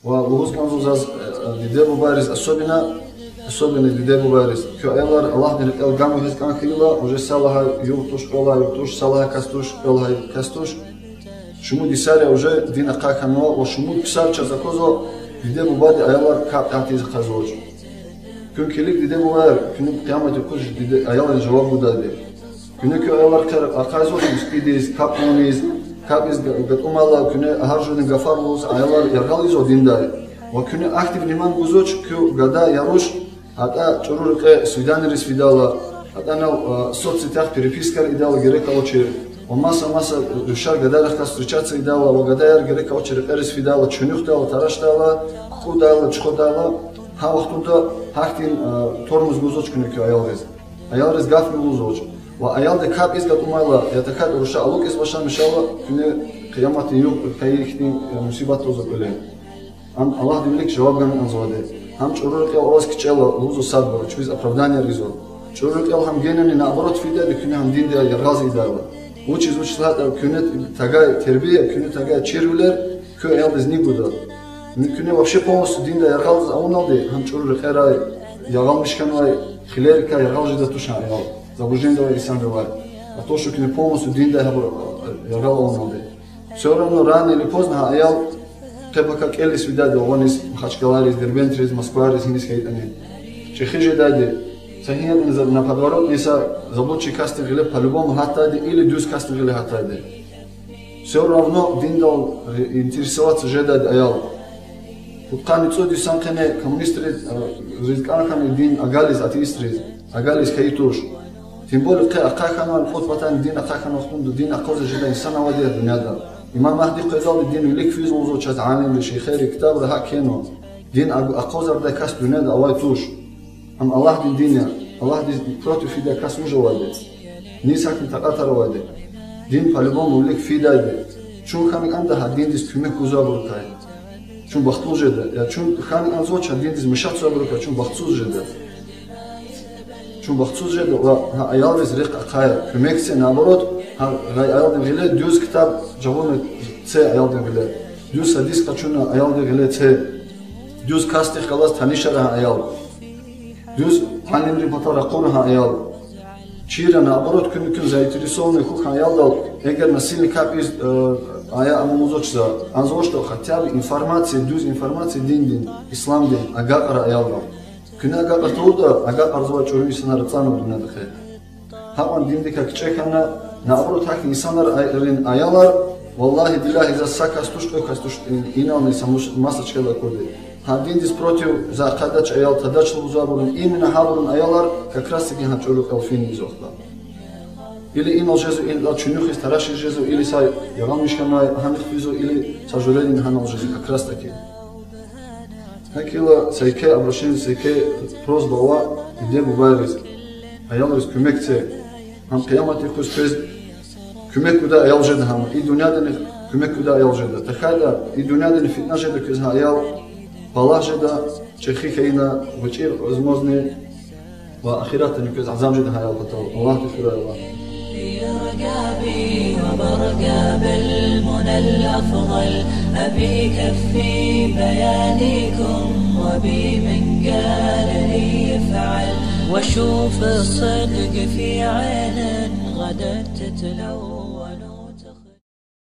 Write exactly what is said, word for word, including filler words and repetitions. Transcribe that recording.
Ва лугьуз кӀанзава заз, э, диде-бубайриз особенно, особенно диде-бубайриз. Куь аялар Аллагьдин рекьел гам вегьиз кӀан хьайила, уже са лагьай югъ туш, кьве лагьай югъ туш, са лагьай кас туш, кьве лагьай кас туш. Шумуд йисар я уже дин ахъа хьанва, ва шумуд йисар чаз аквазва, диде-бубади аялар капӀ тийиз ахъайзавач. Куьн килиг, диде-бубаяр, куьне къиямат юкъуз диде, аялриз жаваб гудайди. Куьне куь аялар къе ахъайзавач мискӀиндиз, капӀ авуниз, капӀ ийиз га-, гатӀумайла, куьне гьар жуьредин гафар лугьуз аялар яргъал ийизва диндай. Ва куьне ахьтин внимание гузвач куь гада я руш, гьатӀа чӀуру рекье свиданиейриз фидайла, гьатӀа анал, а, соцсетях перепискаяр ийидайла герек авачир, ва маса-маса рушар гадайрихъ галаз встречаться ийидайла, ва гадаяр герек авачир рекьериз фидайла, чуьнуьхдайла, тарашдайла, кукӀудайла, чухудайла, гьа вахтунда гьахьтин, а, тормоз гузвач куьне куь аялриз. Аялриз гафни лугьузвач. Ва аялди капӀ ийиз гатӀумайла, я тахьайтӀа руша алукӀиз башламишайла, куьне къияматдин югъ хьайи хьтин, э, мусибат лугьузва кӀвале. Ам Аллагьдин вилик жаваб гана кӀанзавайди. Гьам чӀуру рекьел аваз кичӀела лугьузва садбур, чпиз оправданияр ийизва. ЧӀуру рекьел гьам генани, наоборот, фидайди куьне гьам диндиз яргъаз ийидайла. Вучиз, вучиз лагьайтӀа куьне тагай тербия, куьне тагай чирвилер куь аялдиз ни гуда? Куьне вообще полностью диндай яргъалдиз авуналди, гьам чӀуру рекьерай, ягъалмиш хьанвай хилерикай яргъал жеда туш гьа аял, заблуждениеда авай инсанривай. А то, что куьне полностью диндай гьабур яргъал авуналди. Всё равно, рано или поздно, гьа аял къе-пака кӀелиз фидайди вуниз, Махачкъаладиз, Дербентдиз, Москвадиз, гьиниз хьайитӀани. ЧӀехи жедайди. Са гьинатӀани за-, на подворотне са заблудший касдин гъиле по-любому гьатдайди или дуьз касдин гъиле гьатдайди. Всё равно диндал интересоваться жедайди аял. Пудкъанни цӀуд йисан къене коммунистриз, э, риз кӀан хьана дин агализ, атеистриз, агализ хьайи туш. Тем более къе ахъа хьанвай, кьуд патани дин ахъа хьанвай вахтунда дин акъвазиз жедай инсан авайди я дуьньяда. Имам Магьди къведалди дин вилик физва лугьузва чаз алимри, шейхери, ктабра гьакӀ кхьенва. Дин ак-, акъвазардай кас дуьньяда авай туш. Ам Аллагьдин дин я. Аллагьдиз против фидай кас вуж авайди? Низ гьахьтин такьатар авайди? Дин по-любому вилик фидайди. Чун хьана кӀанда гьа диндиз куьмек гузвайбурукай, чун бахтлу жеда. Я чун хьана кӀанзавач гьа диндиз мешатзавайбурукай, чун бахтсуз жеда. Чун бахтсуз жеда ва гьа аялриз рехъ ахъая, куьмек це, наоборот, гьа, гьа аялдин гъиле дуьз ктаб жагъуна це аялдин гъиле. Дуьз гьадис къачуна аялдин гъиле це. Дуьз касдихъ галаз танишара гьа аял. Дуьз алимрин патав ракъура гьа аял. Чира, наоборот, куьн, куьн заинтересованный хьухь гьа аялдал, эгер насильно капӀ ийиз, э, ая ама лугьузвач за, кӀанзавач за хотя бы информация, дуьз информация диндин, исламдин агакьара аялдал. Куьне агакьар тавуртӀа, агакьарзавай чӀуру инсанар ацӀанва дуьньядихъ. Гьакьван диндикай кичӀе хьана, наоборот, гьахьтин инсанар, ай-, рин аялар, валлагьи-биллагьи, заз са кас туш, кьве кас туш, инални са мус-, масачкел акурди. Гьа диндиз против, за ахъайдач аял, тадач лугьузвайбурун, именно гьабурун аялар как раз таки гьа чӀуру рекьел фин ийизвахтла. Или инал жезва, или чуьнуьхиз, тарашиз жезва, или са ягъалмиш хьанвай гьанихъ физва, или са жуьредин гьанал жезва как раз таки. ГьакӀ хьайила са еке обращение, са еке просьба ава диде-бубайриз, аялриз куьмек це. Гьам къиямат юкъуз квез куьмек гудай аял жеда гьам, и дуьньядани куьмек гудай аял жеда. ТахьайтӀа и дуьньядани фитна жеда квез гьа аял, балагь жеда, чӀехи хьайила, гъвечӀи возможный, ва ахиратдани квез азаб жеда гьа аял патал. Аллагьди хуьрай, Аллагь.